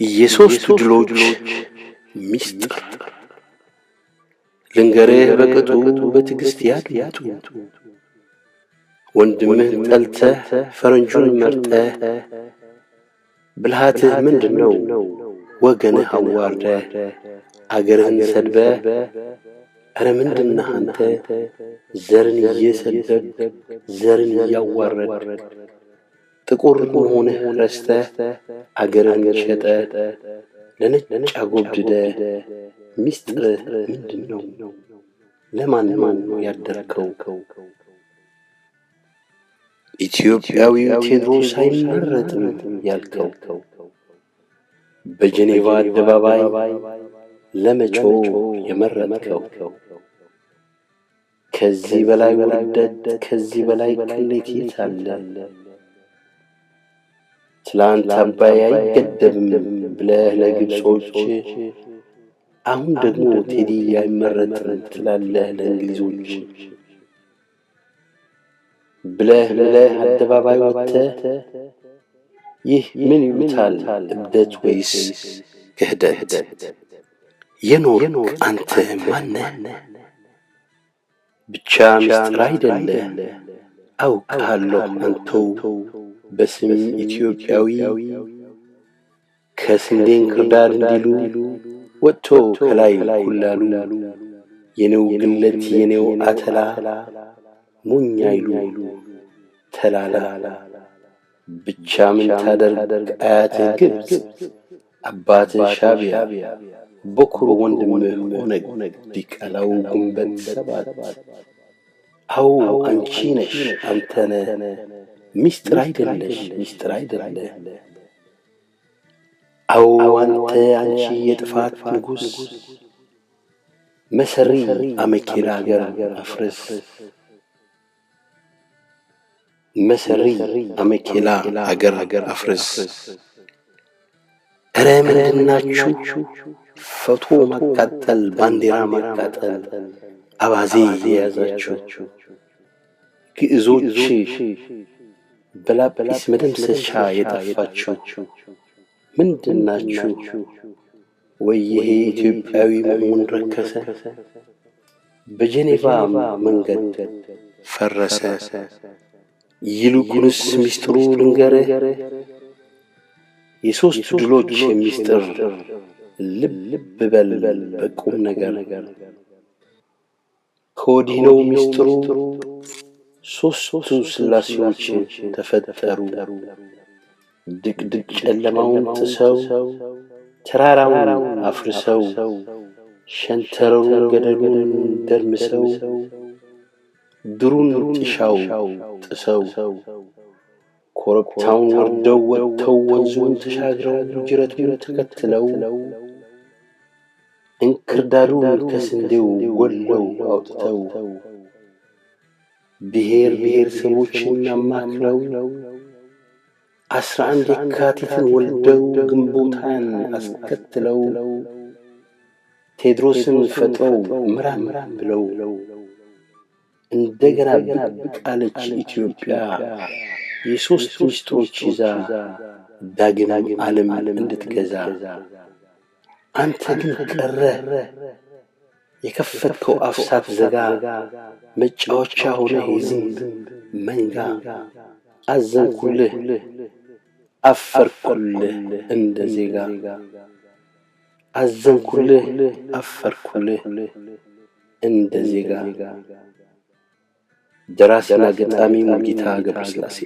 የሦስቱ ድሎች ሚስጥር ልንገርህ በቅጡ በትዕግሥት ያድምጡ። ወንድምህን ጠልተህ ፈረንጁን መርጠህ፣ ብልሃትህ ምንድን ነው? ወገንህ አዋርደህ አገርህን ሰድበህ፣ ኧረ ምንድነህ አንተ ዘርን እየሰደብክ ዘርን እያዋረድክ፣ ጥቁር መሆንህ ረስተህ አገርህን ሸጠህ ለነጭ አጎብድደህ፣ ሚስጥርህ ምንድን ነው? ለማን ነው ያደርከው? ኢትዮጵያዊው ቴዎድሮስ አይመረጥም ያልከው፣ በጄኔቫ አደባባይ ለመጮህ የመረጥከው፣ ከዚህ በላይ ውርደት፣ ከዚህ በላይ ቅሌት የት አለ? ትላንት አባይ አይገደብም ብለህ ለግብጾች፣ አሁን ደግሞ ቴዲ አይመረጥም ትላለህ ለእንግሊዞች። ብለህ ብለህ አደባባይ ወጥተህ፣ ይህ ምን ይሉታል እብደት ወይስ ክህደት? የኖርክ አንተ ማነህ? ብቻ ምስጢር አይደለህ፣ አውቅሃለሁ አንተው በስም ኢትዮጵያዊ፣ ከስንዴ እንክርዳድ እንዲሉ ወጥቶ ከላይ ኩላሉ፣ የኔው ግለት የኔው አተላ፣ ሞኝ አይሉ ተላላ። ብቻ ምን ታደርግ አያትህ ግብፅ፣ አባትህ ሻዕቢያ፣ በኩር ወንድምህ ኦነግ፣ ዲቃላው ግንቦት 7። አዎ አንቺ ነሽ፣ አንተ ነህ፣ ሚስጥር አይደለሽ፣ ሚስጥር አይደለህ። አዎ አንተ አንቺ የጥፋት ንጉሥ፣ መሰሪ አመኬላ አገር አፍርስ፣ መሰሪ አመኬላ አገር አፍርስ። ኧረ ምንድናችሁ? ፎቶ ማቃጠል፣ ባንዲራ ማቃጠል አባዜ የያዛችሁ፣ ግዕዞች በላጲስ መደምሰሻ የጠፋችሁ ምንድናችሁ? ወይ ይሄ ኢትዮጵያዊ መሆን ረከሰ፣ በጄኔቫ መንገድ ፈረሰ። ይልቁንስ ሚስጥሩ ልንገርህ፣ የሦስቱ ድሎች የሚስጥር፣ ልብ በል በቁም ነገር። ከወዲህ ነው ሚስጥሩ፣ ሦስቱ ሥላሴዎች ተፈጠሩ። ድቅድቅ ጨለማውን ጥሰው፣ ተራራውን አፍርሰው፣ ሸንተረሩን ገደሉን ደርምሰው፣ ድሩን ጥሻው ጥሰው፣ ኮረብታውን ወርደው ወጥተው፣ ወንዙን ተሻግረው፣ ጅረቱን ተከትለው፣ እንክርዳዱን ከስንዴው ጎለው አውጥተው፣ ብሔር ብሔረሰቦችን አማክረው፣ 11 የካቲትን ወልደው፣ ግንቦት 20ን አስከትለው፣ ቴዎድሮስን ፈጥረው ምራን ብለው፣ እንደገና ብቅ አለች ኢትዮጵያ የሦስት ሚስጥሮች ይዛ ዳግም ዓለም እንድትገዛ። አንተ ግን ቀረህ የከፈትከው አፍ ሳትዘጋ፣ መጫወቻ ሆነህ የዝንብ መንጋ። አዘንኩልህ አፈርኩልህ እንደ ዜጋ፣ አዘንኩልህ አፈርኩልህ እንደ ዜጋ። ደራሲና ገጣሚ ሙሉጌታ ገብረስላሴ።